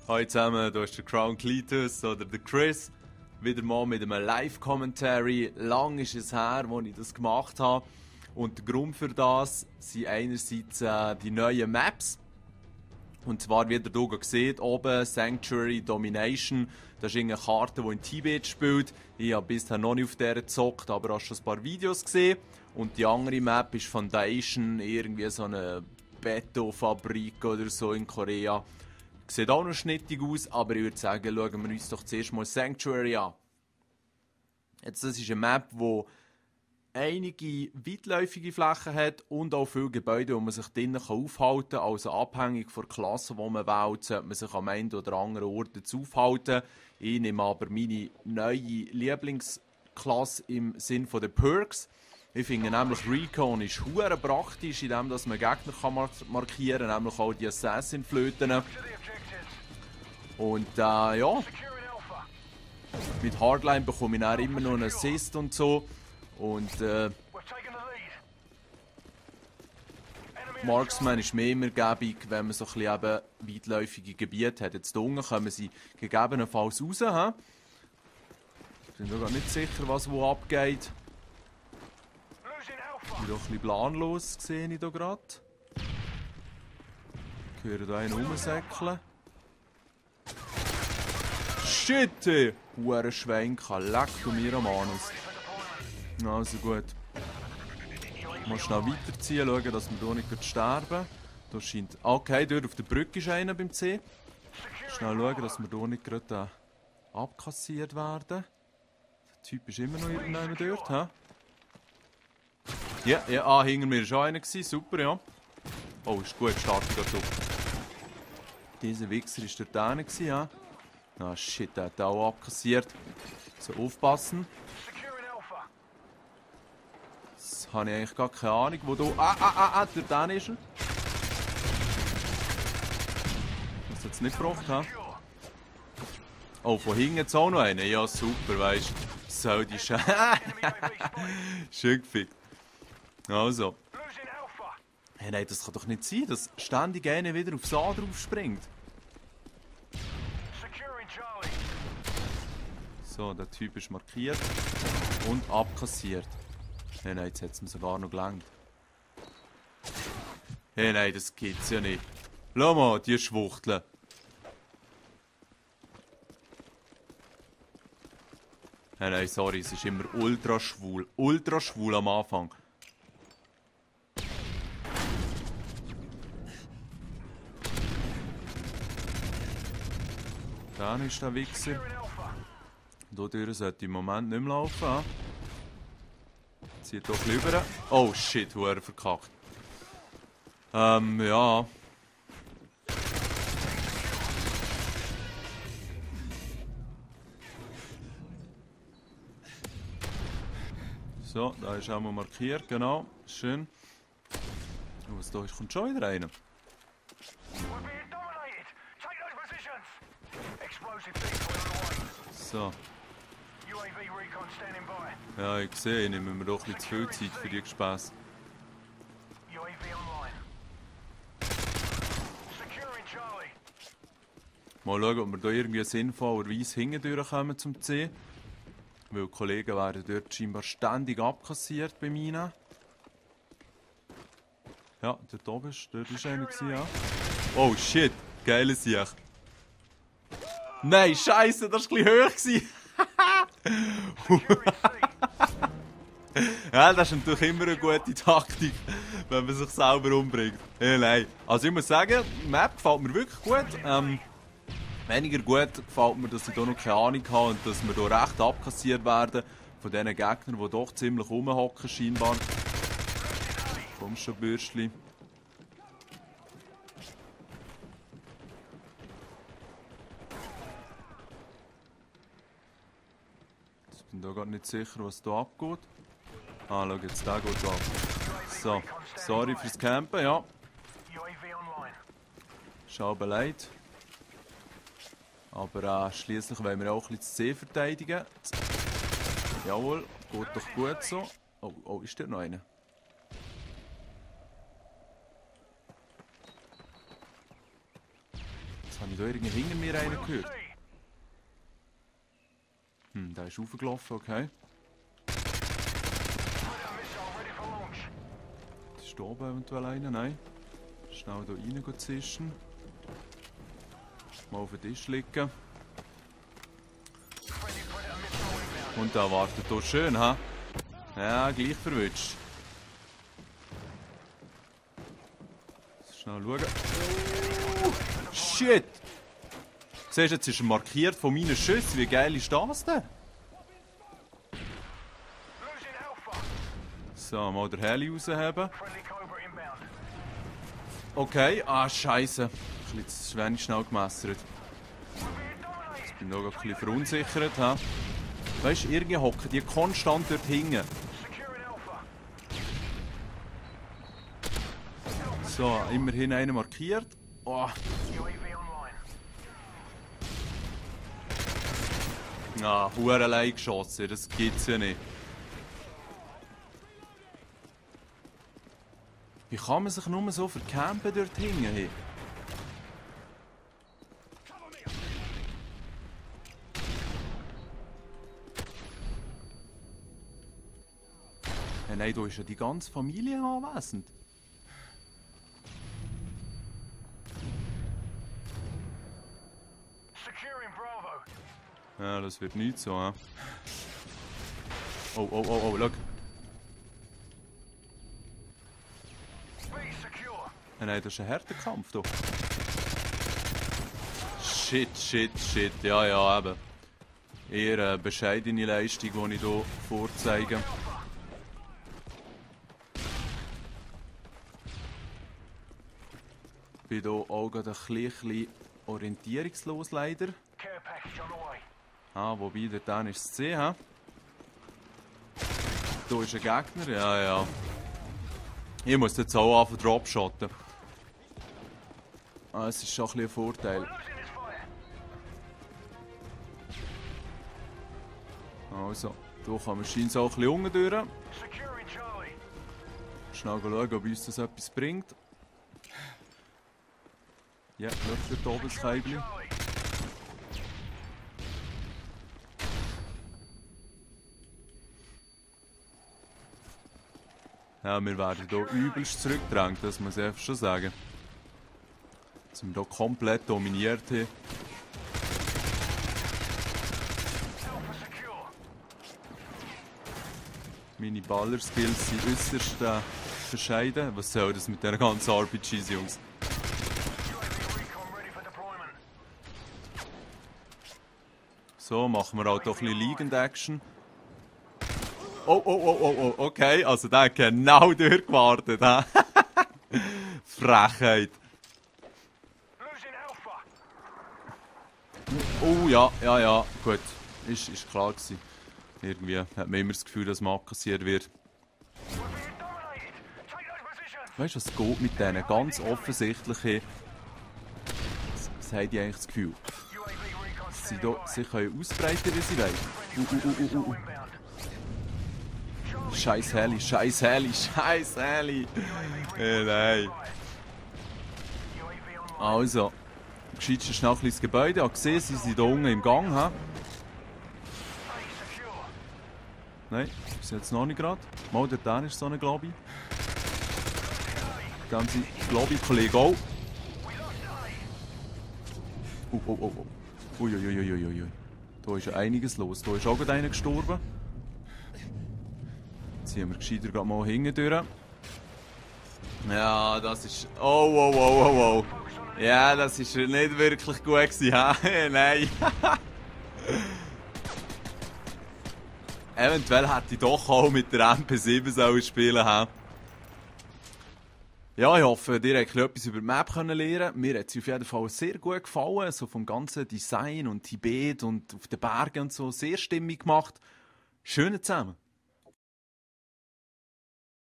Hallo zusammen, hier ist der Crown Cletus oder der Chris. Wieder mal mit einem Live-Commentary. Lang ist es her, als ich das gemacht habe. Und der Grund für das sind einerseits die neuen Maps. Und zwar, wie ihr hier seht, oben Sanctuary Domination. Das ist eine Karte, die in Tibet spielt. Ich habe bisher noch nicht auf der gezockt, aber auch schon ein paar Videos gesehen. Und die andere Map ist Foundation, irgendwie so eine Betonfabrik oder so in Korea. Sieht auch noch schnittig aus, aber ich würde sagen, schauen wir uns doch zuerst mal Sanctuary an. Jetzt, das ist eine Map, die einige weitläufige Flächen hat und auch viele Gebäude, wo man sich drinnen aufhalten kann. Also abhängig von der Klasse, die man wählt, sollte man sich am einen oder anderen Ort dazu aufhalten. Ich nehme aber meine neue Lieblingsklasse im Sinn der Perks. Ich finde nämlich Recon ist hure praktisch, indem man Gegner markieren kann, nämlich auch die Assassin-Flöten. Und ja, mit Hardline bekomme ich dann immer noch einen Assist und so. Und Marksman ist mehr immer gäbig, wenn man so ein bisschen eben weitläufige Gebiete hat. Jetzt hier unten kommen sie gegebenenfalls raus. Ich bin mir gar nicht sicher, was wo abgeht. Ich bin doch ein bisschen planlos, sehe ich hier gerade. Ich höre hier einen rumsäckeln. Shit, ey! Huere Schwenker, leck du mir am Anus. Also gut. Ich muss schnell weiterziehen, schauen, dass wir hier nicht sterben. Da scheint... Okay, dort auf der Brücke ist einer beim C. Schnell schauen, dass wir hier nicht gerade abkassiert werden. Der Typ ist immer noch irgendjemand dort, hä? Ja, hinter mir war schon einer, super, ja. Oh, ist gut, startet gerade auf. Dieser Wichser war dort einer, ja. Ah shit, der hat auch abkassiert. So, aufpassen. Jetzt habe ich eigentlich gar keine Ahnung, wo du... dort ist er. Das hat es nicht gebraucht, ha? Oh, von hinten jetzt auch noch einen? Ja, super, weißt du. So, die schön gefickt. Also. Hey, nein, das kann doch nicht sein, dass ständig einer wieder aufs A drauf springt. So, der Typ ist markiert und abkassiert. Hey, nein, jetzt hat es mir sogar noch gelangt. Hey, nein, das gibt's ja nicht. Schau mal, die Schwuchteln. Hey, nein, sorry, es ist immer ultra schwul. Ultra schwul am Anfang. Dann ist der Wichser. Hier sollte im Moment nicht mehr laufen. Zieht doch lieber. Oh shit, wo er verkackt. Ja. So, da ist auch mal markiert, genau. Schön. Und was da ist, kommt schon wieder einer. So. Ja, ich sehe, ich nehme mir doch ein bisschen zu viel Zeit für die Gespässe. Mal schauen, ob wir hier irgendwie sinnvollerweise hindurch kommen zum C. Weil die Kollegen werden dort scheinbar ständig abkassiert bei mir. Ja, dort oben ist, dort ist einer, ja. Oh shit, geile Sieg. Nein, scheiße, das war ein bisschen hoch. Ja, das ist natürlich immer eine gute Taktik, wenn man sich selber umbringt. Ja, nein. Also ich muss sagen, die Map gefällt mir wirklich gut. Weniger gut gefällt mir, dass ich hier noch keine Ahnung habe und dass wir hier recht abkassiert werden von diesen Gegnern, die doch ziemlich rumhocken scheinbar. Komm schon, Bürstli. Ich bin da gar nicht sicher, was hier abgeht. Ah, schau jetzt, der geht ab. So, sorry fürs Campen, ja. Schau leid. Aber schliesslich wollen wir auch ein bisschen das C verteidigen. Jawohl, geht doch gut so. Oh, ist dort noch einer? Jetzt habe ich da irgendwie hinter mir einen gehört. Der ist raufgelaufen, okay. Ist da oben eventuell einer? Nein. Schnell hier rein zischen. Mal auf den Tisch liegen. Und da wartet hier schön, ha? Ja, gleich verwünscht. Schnell schauen. Oh, shit! Siehst du, jetzt ist er markiert von meinen Schüssen. Wie geil ist das denn? So, mal den Heli rausheben. Okay, scheiße. Jetzt bin ich schnell gemessert. Jetzt bin ich noch ein bisschen verunsichert. Ha? Weißt du, irgendwie hocken die konstant dort hinten. So, immerhin einen markiert. Oh. Hure allein geschossen, das gibt's ja nicht. Wie kann man sich nur so vercampen dort hinten? Hey? Nein, da ist ja die ganze Familie anwesend. Ja, das wird nicht so, hä? Oh, schau. Nein, das ist ein harter Kampf hier. Shit. Ja, eben. Eher eine bescheidene Leistung, die ich hier vorzeige. Ich bin hier auch gerade ein bisschen orientierungslos, leider. Wobei, dort ist es zu sehen. Hier ist ein Gegner, ja. Ich muss jetzt auch anfangen dropshotten. Es ist schon ein bisschen ein Vorteil. Also, hier kann man scheinbar auch ein bisschen unten durch. Schnell schauen, ob uns das etwas bringt. Ja, läuft dort oben das Käibchen. Ja, wir werden hier übelst zurückgedrängt, das muss ich einfach schon sagen. Dass wir hier komplett dominiert haben. Meine Ballerskills sind äußerst bescheiden. Was soll das mit diesen ganzen RPGs, Jungs? So, machen wir halt auch ein bisschen Liegend-Action. Oh, okay, also der hat genau durchgewartet, hä? Frechheit. Oh, ja, gut. Ist klar gewesen. Irgendwie hat man immer das Gefühl, dass man abkassiert wird. Weißt du, was geht mit denen ganz offensichtlichen... Was haben die eigentlich das Gefühl? Dass sie hier sich ausbreiten, wie sie wollen. Scheiß Heli. Nein. Also, gescheit schnell ein ins Gebäude. Ich habe gesehen, sie sind hier unten im Gang. He? Nein, ist jetzt noch nicht gerade. Mal dort ist so eine, glaube ich. Dann sind Kollege auch. Oh. Uiuiuiui. Da ist ja einiges los. Da ist auch gerade einer gestorben. Ziehen wir gescheiter gerade mal hinten durch. Ja, das ist... Oh. Ja, das ist nicht wirklich gut gewesen, hä? Nein. Eventuell hätte ich doch auch mit der MP7 spielen sollen. Ja, ich hoffe, ihr habt etwas über die Map lernen. Mir hat sie auf jeden Fall sehr gut gefallen. So vom ganzen Design und Tibet und auf den Bergen und so. Sehr stimmig gemacht. Schön zusammen.